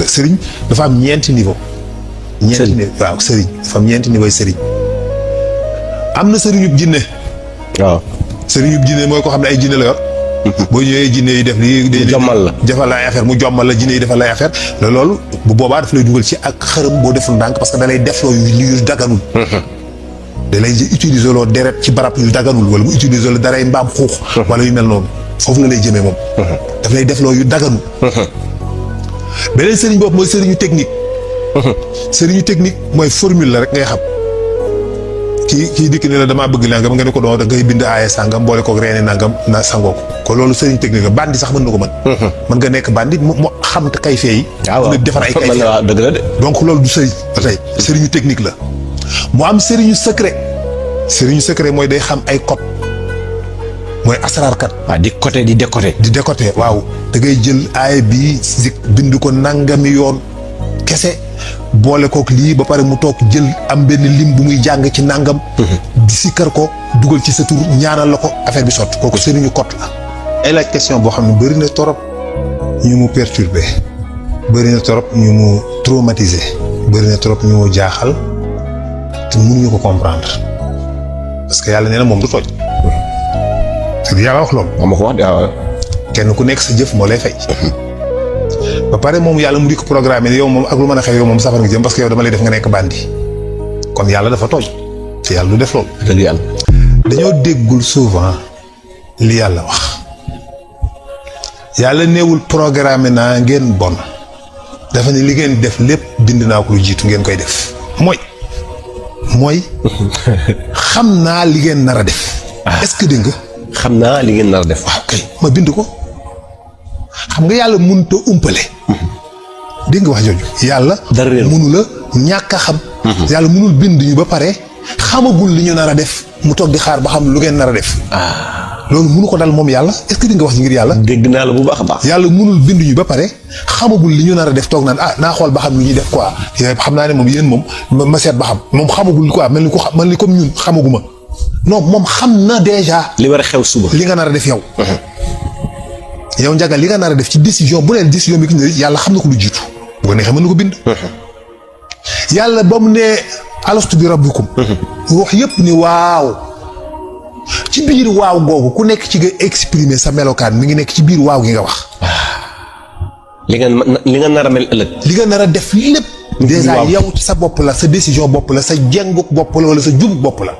la sëriñ dafa am ñeenti niveau. ñeenti niveau waaw sëriñ dafa am ñeenti niveau sëriñ. am na sëriñub jinne. waaw sëriñub jinne mooy ko xam ne ay jinne la yor. boo ñëwee jinne yi def lii. mu jommal la defal la ay affaire mu jommal la jinne yi defal la ay affaire loolu bu boobaa daf lay dugal ci ak xërëm boo deful ndànk parce que da lay def loo yu daganul. da lay utiliser loo deret ci barab yu daganul wala mu utiliser loo daray mbaam xuux. wala yu mel noonu foofu la lay jëmee moom. daf lay def loo yu daganul. beneen sëriñ boobu mooy sëriñu technique. sëriñu technique mooy formule la rek ngay xam. kii dikk ne la damaa bëgg nangam nga ne ko doon da ngay bind aaye sàngam boole koog reeni nangam na sangoo ko loolu sëriñ technique la bandi sax mën na ko mën. mën nga nekk bandi mu xam te kay fee yi. waaw defar ay kay fee dëgg la de. donc loolu du sëriñ ba tey sëriñu technique la. mu am sëriñu secret. sëriñu secret mooy day xam ay code mooy asraarkat. waaw di côté di décoté. di décoté waaw da ngay jël aaye bii bind ko nangami yoon kese. boole kook lii ba pare mu toog jël am benn lim bu muy jàng ci nangam. di sikkar ko dugal ci sa tur ñaanal la ko affaire bi sotti kooku sëriñu kot la. ay laaj question boo xam ne bëri na torop ñu mu perturbé bëri na torop ñu mu traumatisé bëri na torop ñu mu jaaxal te mënuñu ko comprendre parce que yàlla nee na moom du tooñ. te yàlla wax loolu. ma ko wax kenn ku nekk sa jëf moo lay fay. ba pare moom yàlla mu di ko programme yow moom ak lu mën a xew yow moom safar nga jëm parce que yow dama lay def nga nekk bandi kon yàlla dafa tooñ te yàlla du def loolu. dëgg yàlla. dañoo déggul souvent li yàlla wax yàlla neewul programme naa ngeen bon dafa ne li ngeen def lépp bind naa ko lu jiitu ngeen koy def mooy xam naa li ngeen nar a def. est-ce que dégg nga. xam naa li ngeen nar a def. waaw kay ma bind ko. xam nga yàlla mënut a umpale. dégg nga wax jooju. yàlla dara réer mënu la ñàkk a xam. yàlla mënul bind ñu ba pare xamagul li ñu nar a def mu toog di xaar ba xam lu ngeen nar a def. loolu mënu ko dal moom yàlla est-ce que di nga wax ci ngir yàlla. dégg naa la bu baax a baax. yàlla mënul bind ñu ba pare xamagul li ñu nar a def toog naan naa xool ba xam lu ñuy def quoi xam naa ne moom yéen moom ma seet ba xam moom xamagul quoi mel ni comme ñun xamaguma non moom xam na déjà. li war a xew suba. li nga nar a def yow. yow Ndiaga li nga nar a def ci décision bu leen décision bi ki ne yàlla xam na ko lu jiitu bu ko neexee mën na ko bind. yàlla ba mu ne alastu bi rabbikum. wax yëpp ni waaw. ci biir waaw googu ku nekk ci nga exprimer sa melokaan mi ngi nekk ci biir waaw gi nga wax. li nga nar a mel ëllëg. li nga nar a def lépp. déjà yow ci sa bopp la sa décision bopp la sa jenguk bopp la wala sa jubuk bopp la.